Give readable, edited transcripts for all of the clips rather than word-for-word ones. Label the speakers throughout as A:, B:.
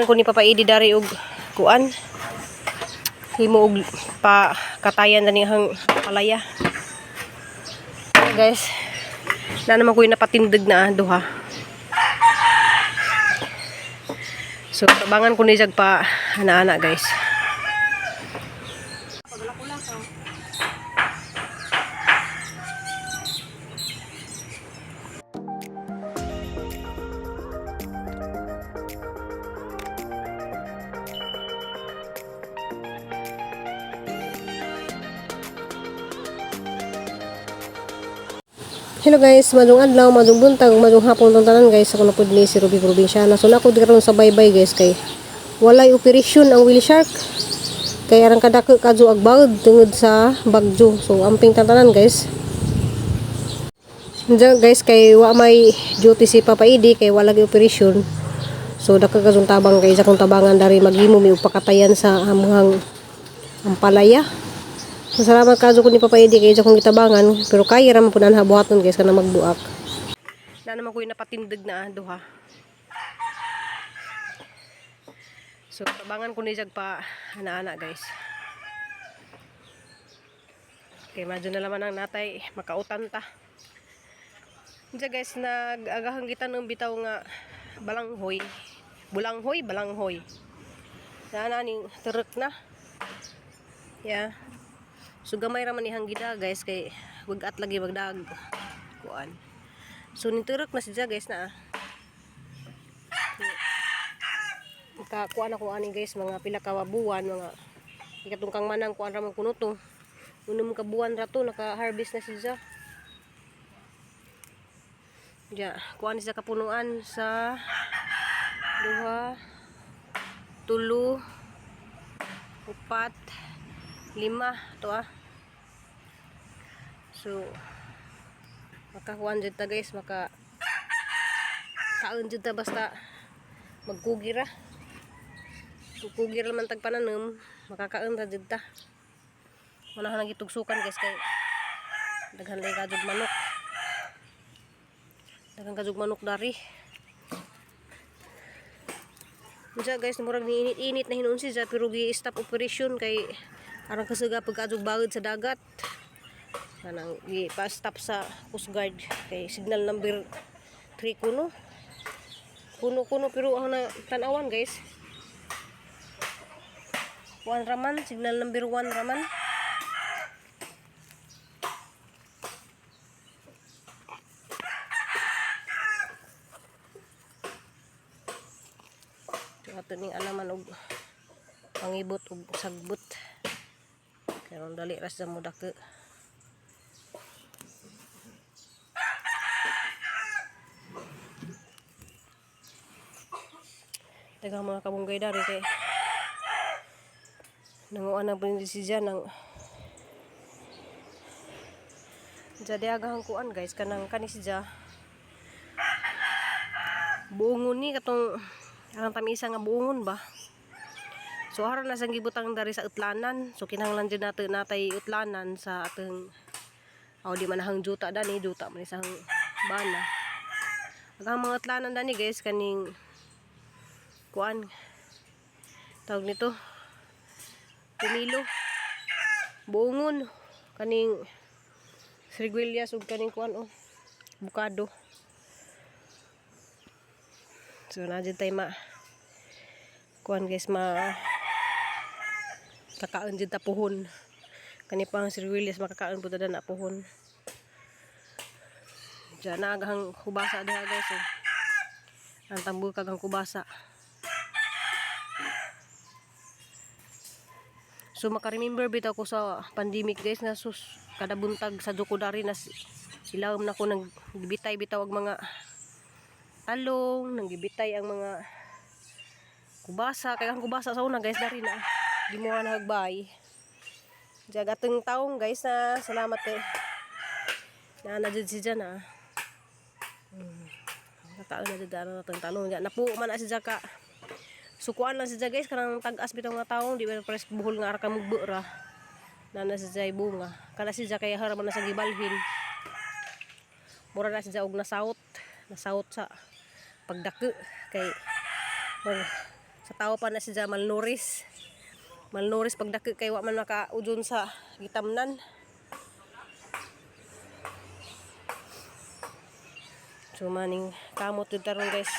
A: Ko ni Papa Edi dari og kuan. Himo og pa katayan na hang palaya. Guys, na naman ko yung napatindig na duha. So, tabangan ko ni jag pa ana-ana, guys. Hello guys, madung adlaw, madung buntag, madung hapon tong tanan, guys. Ako na pud ni si Ruby Provinciana. So nako karon sa baybay, guys, kay walay operasyon ang whale shark. Kay arang kadako kadyo ag bagod tungod sa bagyo. So amping tanan, guys. Diyan, guys, kay wa may duty si Papa Edi kay wala gyud operasyon. So dako kadyong tabang kay isa kong tabangan dari maghimo mi og pakatayan sa among ampalaya. So, salamat kadyo ko ni Papa Edi kay isa kong gitabangan, pero kaya ra man pud anha buhaton, guys, kana magbuak. Na naman ko yung napatindig na duha. So tabangan ko ni jag pa ana-ana, guys. Okay, medyo na laman ang natay makautan ta. Diyan, guys, nag-agahang kita ng bitaw nga balanghoy. Bulanghoy, balanghoy. Na ning turek na. Yeah. So gamay ra man ihang gida, guys, kay wag-at lagi magdag kuan. So niturok na siya, guys, na. Ka kuan ako ani, guys, mga pila ka buwan, mga ikatong kang manang kuan ra man kuno to. Unom ka buwan ra to naka-harvest na siya. Ja, kuan siya kapunuan sa duha, tulo, upat, lima to ah. So makakuan jud ta, guys, maka kaon jud ta basta magkugi ra. Kugi ra man tag pananom, makakaon ra jud ta. Manahan ang gitugsukan, guys, kay daghan lay kadyog manok. Daghan kadyog manok dari. Unsa, guys, murag niinit-init na hinuon siya pero gi-stop operation kay arang kasuga pagkadyog bagod sa dagat. Kanang gi-pa-stop sa Coast Guard kay signal number 3 kuno. Kuno-kuno pero ang na tan-awan, guys. 1 raman, signal number 1 raman. So ato ning alaman og pangibot og sagbot. Karon dali ra sa mo dako. Daghang mga kabunggay dari kay nanguan na po si Jan ng jadi agahang kuan, guys, kanang kani si Ja buongon ni katong ang tamisa nga buongon ba. So aron na sang gibutang dari sa utlanan. So kinahanglan jud nato natay utlanan sa atong aw di man hang juta dani, juta man isang bana. Ang mga utlanan dani, guys, kaning kuan, tawag nito, pumilo, buongon, kaning sriguelyas ug kaning kuan oh, bukado. So na jud tay ma kuan, guys, ma kakaon jud ta puhon. Kani pa ang sriguelyas, makakaon pud ta na puhon. Diyan na agahang kubasa diha, guys, oh. Ang tambukag ang kubasa. So maka-remember bitaw ko sa pandemic, guys, nga sus, kada buntag sa duko dari na silawom na ko nang gibitay bitaw ang mga talong, nang gibitay ang mga kubasa, kay ang kubasa sa una, guys, dari na gimuha na hagbay. Diyan atong taong, guys, na salamat eh. Na na jud si Jan ah. Nakaon na jud ana atong talong. Diyan napuo man na si Jaka. Sukuan lang si Ja, guys, kanang tag-as bitaw nga taong di ba pres buhol nga ara ka mugbo ra. Na na si Jay bunga. Kana si Ja kay hara man na sa gibalhin. Mura na si Ja og nasawot. Nasawot sa pagdako kay mura Sa tao pa na siya malnourished. Malnourished pagdaki kay wa man makaudyon sa gitamnan. So maning kamot jud taron, guys.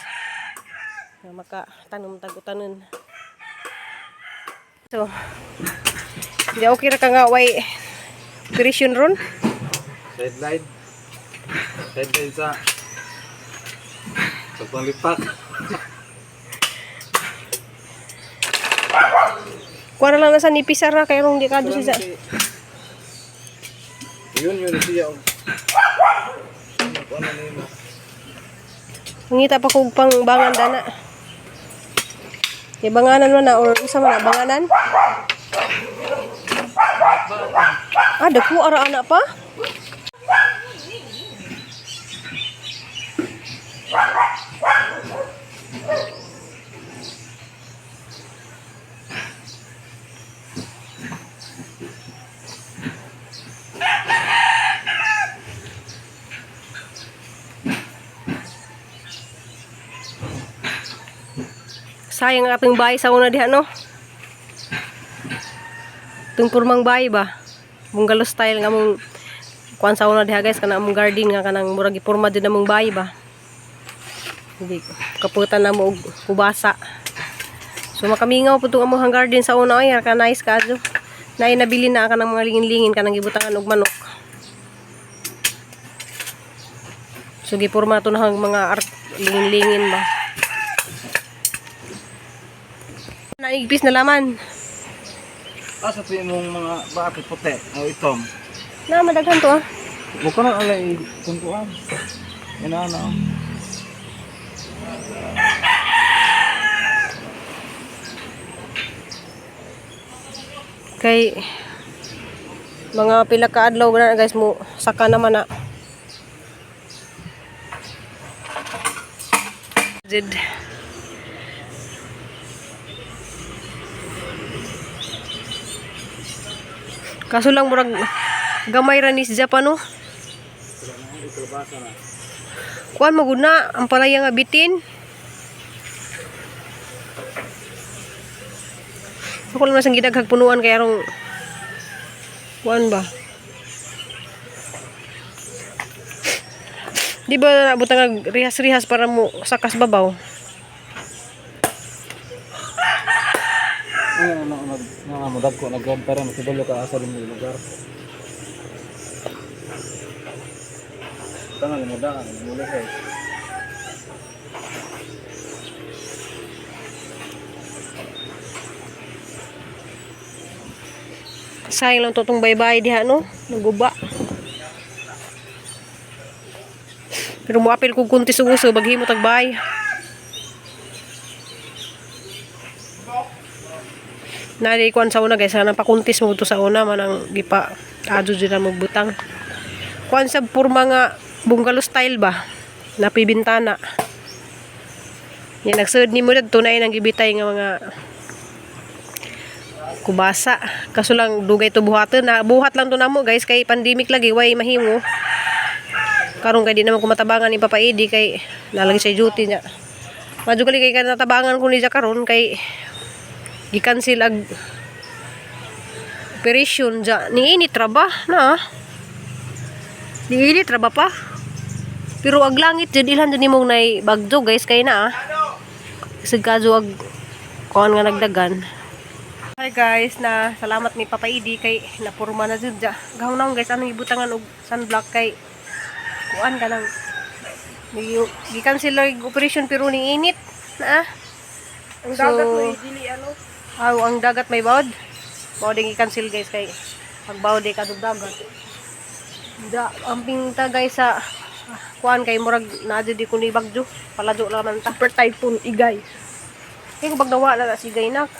A: Nga makatanom tag utanon. So di okay ra ka nga way operation ron.
B: Sideline. Sideline sa panglipak.
A: Kuha na lang na sa nipis ra kay rong di kadto siya.
B: Yun yun siya. Ano nimo?
A: Mangita pa kog pang bangan dana. Kay banganan man na or usa man na banganan. Ah, dako ara ana pa. Sayang ang atong bahay sa una diha, no. Itong purmang bahay ba? Bungalow style nga mong kuan sa una diha, guys, kana among garden nga kanang murag gipurma din among bahay ba. Hindi kaputan na mo og kubasa. So makamingaw po itong among garden sa una ay ka nice kaadyo. Naay nabili na ka ng mga lingin-lingin kanang gibutangan og manok. So gipurma to na ang mga art lingin-lingin ba. Naigpis na laman.
B: Asa to imong mga bakit puti o itom?
A: Na madaghan to ah.
B: Buka na alay tuntuan. Yan na ano.
A: Kay mga pila ka adlaw na, guys, mo saka naman na. Jid. Kaso lang murag gamay ra ni si Japan, no. Kuan magud na ang palaya nga bitin. Ako lang sang gidaghag punuan kay arong kuan ba. Di ba nabutang nga rihas-rihas para mo sakas babaw?
B: Ano ano ano nga mo dagko na grab para makibalo ka asa rin mo lugar. Tangal mo daan, mo lahi.
A: Sayang lang to tong baybay diha, no. Naguba. Pero moapil kog kunti sa uso baghimo tag bay. Nari kuan sa una, guys, sana pakuntis mo to sa una man ang gipa adyo jud na magbutang. Kuan sa purma nga bungalow style ba? Napibintana. Yan nagsud nimo dadto na ang gibitay nga mga kubasa. Kaso lang dugay to buhaton na buhat lang to namo, guys, kay pandemic lagi way mahimo. Karon kay di naman ko matabangan ni Papa Edi kay nalagi siya duty niya. Madyo gali kay natabangan ko niya karon kay gi-cancel ag operation ja. Niinit ra ba na? Niinit ra ba pa? Pero ag langit jud ilhan jud nimong nay bagyo, guys, kay na. Kasi kadyo ag kuan nga nagdagan. Hi guys, na salamat ni Papa Idi kay napurma na jud ja. Gahong naong, guys, anong ibutangan og sunblock kay kuan ka nang gi-cancel lang yung operation pero ning init na.
C: Ang
A: So,
C: dagat may dili ano.
A: Aw, ang dagat may bawd. Bawd ang i-cancel, guys, kay pag bawd ay kadug dagat. Da, amping ta, guys, sa kuan kay murag naa jud di ko ni bagyo. Paladyo lang man ta.
C: Super Typhoon Igay.
A: Kay kung bagnawa na si Gaynak.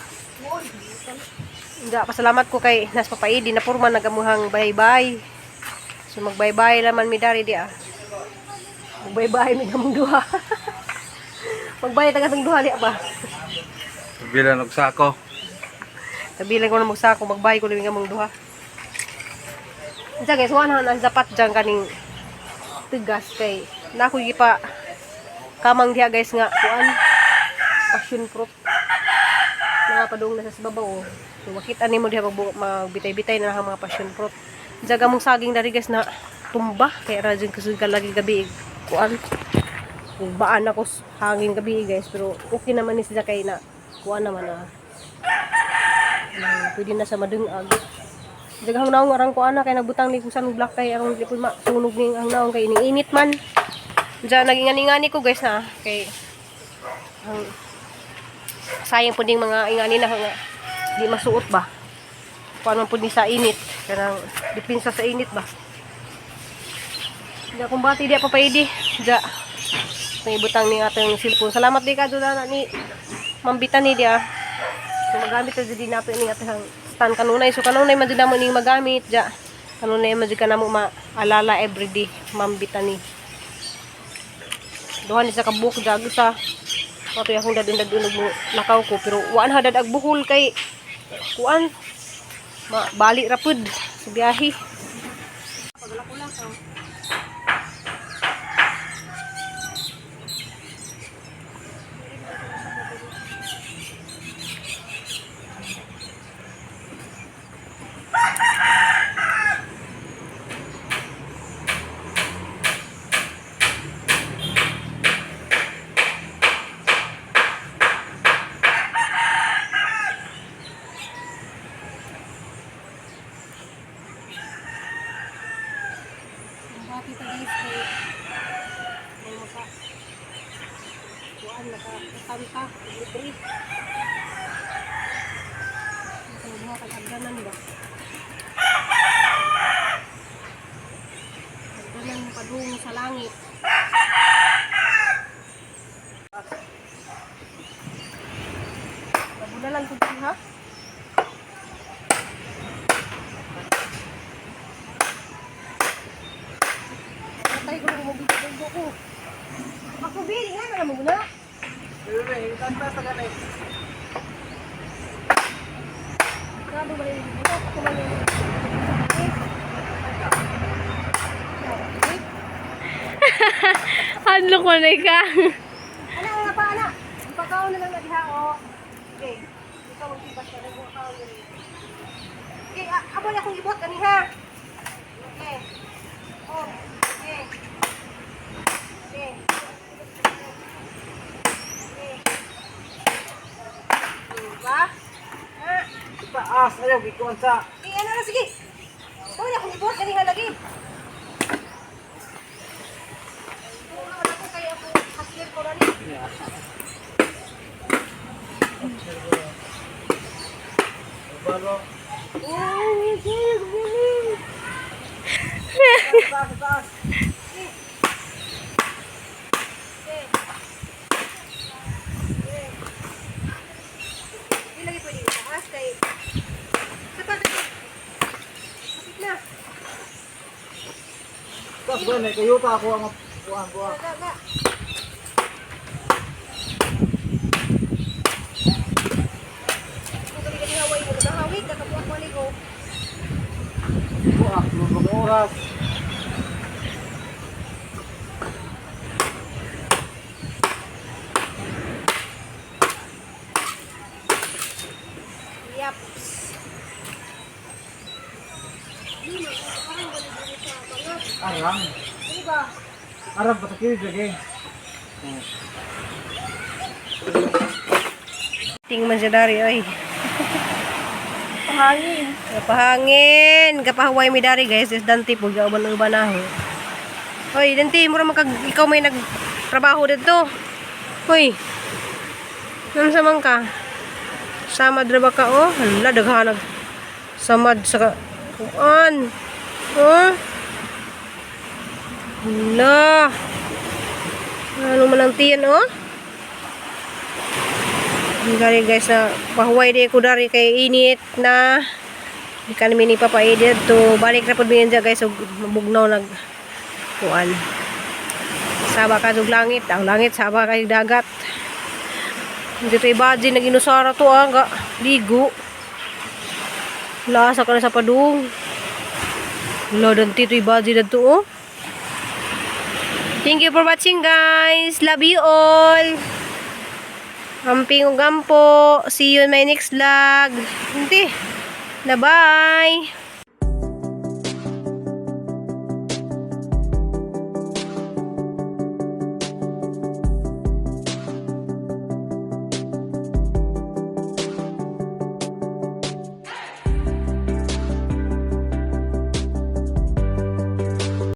A: Da, pasalamat ko kay nas papaidi na purma nagamuhang bye-bye. So mag-bye-bye laman mi dari di ah. Mag-bye-bye mi gamong duha. Mag-bye taga sang duha di ba?
B: Bilan og sako.
A: Kabilang ko na magsako, mag-bye ko mi gamong duha. Diyan, guys, wala na ang dapat dyan kaning tigas kay na ako gipa kamang diha, guys, nga kuan passion fruit. Na padung na sa babaw oh. So makita nimo diha magbitay-bitay na ang mga passion fruit. Jaga mong saging dari guys na tumba kay ra jud kusog ka lagi gabi kuan. Baan ako hangin gabi guys, pero okay naman ni siya kay na kuan naman na. Pwede na sa madungag. Daghang naong arang kuan na kay nagbutang ni kung black kay aron di po masunog ning ang naong kay iniinit man. Diyan nagingani-ngani ko guys na kay ang sayang po ding mga ingani na nga di masuot ba. Kuan man po ni sa init kanang depensa sa init ba. Di akong bati di pa paidi. Diya. Pangibutang ni atong cellphone. Salamat di ka doon na ni mambitan ni dia. So magamit na jud nato ini atong stand kanunay. So kanunay man jud namo ning magamit ja. Kanunay man jud ka namo maalala everyday mambitan ni. Duha ni sa kabuok jag sa Patoy akong dadun-dadun mo lakaw ko pero waan hadad ag buhol kay kuan ma bali ra pud sa biyahe. Paglako-lakaw. Happy pa guys kay may maka kuan naka katanta libre. Nakabuha kag agdanan ba? Agdanan padung sa langit. Nabudalan ko din ha. Patay ko lang mo ko ko. Ako bili nga na mo na.
B: Bebe, taas na ganay.
A: Kado ba yung buto ko man yung.
D: Hadlok man ay ka.
A: Ana ana pa ana. Ipakaon na lang na diha o. Okay. Ikaw ang tibas na mo kaon ni. Okay, abo na akong ibot ani ha. Okay. Oh, okay. Okay. Okay. Diba? Ah.
B: Taas, ayaw, gikuan sa.
A: Okay, ano na, sige. Ikaw na akong ibot ani ha lagi. Tulong na ako kay ako hasir ko na ni.
B: Balo.
A: Oh, sige, galing.
B: Taas, taas.
A: Hindi lagi pwede itaas kay sa pa dali. Kapit na.
B: Taas ba na kayo pa ako ang kuan kuan.
A: Ga, ga. Kung gali gali haway mo, nagahawig, nakabuhat mo ko.
B: Kuan, lubog oras.
A: Yaps. Di mo, parang wala dito sa bangat.
B: Arang.
A: Ano ba?
B: Arang patakilid lagi.
A: Ting man siya dari, oy.
C: Pahangin.
A: Kapahangin, kapahuway mi dari guys, is dante po gauban-uban na ho. Hoy, dante, mura man kag ikaw may nagtrabaho dito. Hoy. Nansa man ka? Samad ra ba ka oh? Hala daghanag. Samad sa kuan. Oh. Hala. Ano man ang tiyan oh? Ang Dari guys na pahuway di ko dari kay init na. Di ka namin ni Papa Edit to balik na pud mi dyan, guys ug mabugnaw nag kuan. Saba ka og langit, ang langit saba kay dagat. Dito ibaji nag-inusara to ah, ga, ligo. Lasa ka na sa padung. Wala, dante to ibaji na to oh. Thank you for watching guys. Love you all. Amping ug ampo. See you in my next vlog. Hindi. Na bye.